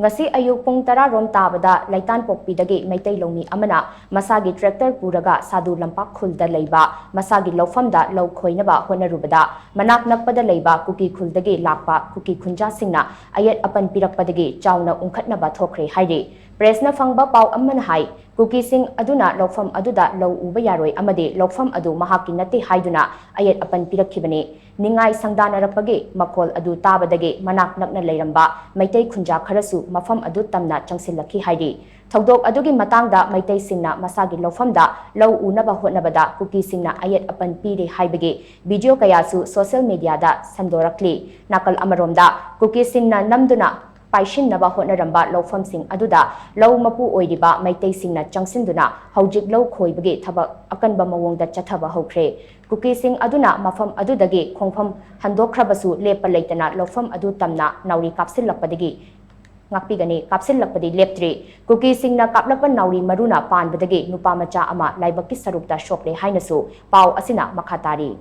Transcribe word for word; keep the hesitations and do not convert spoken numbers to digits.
ꯉꯁꯤ ꯑꯌꯨꯛ ꯄꯨꯡ ꯇꯔꯥ ꯔꯣꯝ ꯇꯥꯕꯗ ꯂꯩꯇꯥꯟꯄꯣꯛꯄꯤꯗꯒꯤ ꯃꯩꯇꯩ ꯂꯧꯃꯤ ꯑꯃꯅ ꯃꯁꯥꯒꯤ tractor ꯄꯨꯔꯒ ꯁꯥꯗꯨ ꯂꯝꯄꯥꯛ ꯈꯨꯜꯗ ꯂꯩꯕ ꯃꯁꯥꯒꯤ ꯂꯧꯐꯝꯗ ꯂꯧ ꯈꯣꯏꯅꯕ ꯍꯣꯠꯅꯔꯨꯕꯗ ꯃꯅꯥꯛ ꯅꯛꯄꯗ ꯂꯩꯕ ꯀꯨꯀꯤ ꯈꯨꯜꯗꯒꯤ ꯂꯥꯛꯄ ꯀꯨꯀꯤ ꯈꯨꯟꯖꯥꯁꯤꯡꯅ ꯑꯌꯦꯠ ꯑꯄꯟ ꯄꯤꯔꯛꯄꯗꯒꯤ ꯆꯥꯎꯅ ꯎꯪꯈꯠꯅꯕ ꯊꯣꯛꯈ꯭ꯔꯦ ꯍꯥꯏꯔꯤ꯫ Pressꯅ ꯐꯪꯕ ꯄꯥꯎ ꯑꯃꯅ ꯍꯥꯏ, ꯀꯨꯀꯤꯁꯤꯡ ꯑꯗꯨꯅ ꯂꯧꯐꯝ ꯑꯗꯨꯗ ꯂꯧ ꯎꯕ ꯌꯥꯔꯣꯏ ꯑꯃꯗꯤ ꯂꯧꯐꯝ ꯑꯗꯨ ꯃꯍꯥꯛꯀꯤ ꯅꯠꯇꯦ ꯍꯥꯏꯗꯨꯅ ꯑꯌꯦꯠ ꯑꯄꯟ ꯄꯤꯔꯛꯈꯤꯕꯅꯤ꯫ ꯅꯤꯡꯉꯥꯏ ꯁꯪꯗꯥꯅꯔꯛꯄꯒꯤ ꯃꯈꯣꯜ ꯑꯗꯨ ꯇꯥꯕꯗꯒꯤ ꯃꯅꯥꯛ ꯅꯛꯅ ꯂꯩꯔꯝꯕ ꯃꯩꯇꯩ ꯈꯨꯟꯖꯥ ꯈꯔꯁꯨ ꯃꯐꯝ ꯑꯗꯨ ꯇꯝꯅ ꯆꯪꯁꯤꯜꯂꯛꯈꯤ ꯍꯥꯏꯔꯤ꯫ ꯊꯧꯗꯣꯛ ꯑꯗꯨꯒꯤ ꯃꯇꯥꯡꯗ ꯃꯩꯇꯩꯁꯤꯡꯅ ꯃꯁꯥꯒꯤ ꯂꯧꯐꯝꯗ ꯂꯧ ꯎꯅꯕ ꯍꯣꯠꯅꯕꯗ ꯀꯨꯀꯤꯁꯤꯡꯅ ꯑꯌꯦꯠ ꯑꯄꯟ ꯄꯤꯔꯦ ꯍꯥꯏꯕꯒꯤ video ꯀꯌꯥꯁꯨ social mediaꯗ ꯁꯟꯗꯣꯔꯛꯂꯤ꯫ ꯅꯥꯀꯜ ꯑꯃꯔꯣꯝꯗ ꯀꯨꯀꯤꯁꯤꯡꯅ ꯅꯝꯗꯨꯅ ꯄꯥꯏꯁꯤꯟꯅꯕ ꯍꯣꯠꯅꯔꯝꯕ ꯂꯧꯐꯝꯁꯤꯡ ꯑꯗꯨꯗ ꯂꯧ ꯃꯄꯨ ꯑꯣꯏꯔꯤꯕ ꯃꯩꯇꯩꯁꯤꯡꯅ ꯆꯪꯁꯤꯟꯗꯨꯅ ꯍꯧꯖꯤꯛ ꯂꯧ ꯈꯣꯏꯕꯒꯤ ꯊꯕꯛ ꯑꯀꯟꯕ ꯃꯑꯣꯡꯗ ꯆꯠꯊꯕ ꯍꯧꯈ꯭ꯔꯦ꯫ ꯀꯨꯀꯤꯁꯤꯡ ꯑꯗꯨꯅ ꯃꯐꯝ ꯑꯗꯨꯗꯒꯤ ꯈꯣꯡꯐꯝ ꯍꯟꯗꯣꯛꯈ꯭ꯔꯕꯁꯨ ꯂꯦꯞꯄ ꯂꯩꯇꯅ ꯂꯧꯐꯝ ꯑꯗꯨ ꯇꯝꯅ ꯅꯥꯎꯔꯤ ꯀꯥꯞꯁꯤꯜꯂꯛꯄꯗꯒꯤ ꯉꯥꯛꯄꯤꯒꯅꯤ, ꯀꯥꯞꯁꯤꯜꯂꯛꯄꯗꯤ ꯂꯦꯞꯇ꯭ꯔꯤ꯫ ꯀꯨꯀꯤꯁꯤꯡꯅ ꯀꯥꯞꯂꯛꯄ ꯅꯥꯎꯔꯤ ꯃꯔꯨꯅ ꯄꯥꯟꯕꯗꯒꯤ ꯅꯨꯄꯥ ꯃꯆꯥ ꯑꯃ ꯂꯥꯏꯕꯛꯀꯤ ꯁꯔꯨꯛꯇ ꯁꯣꯛꯂꯦ ꯍꯥꯏꯅꯁꯨ ꯄꯥꯎ ꯑꯁꯤꯅ ꯃꯈꯥ ꯇꯥꯔꯤ꯫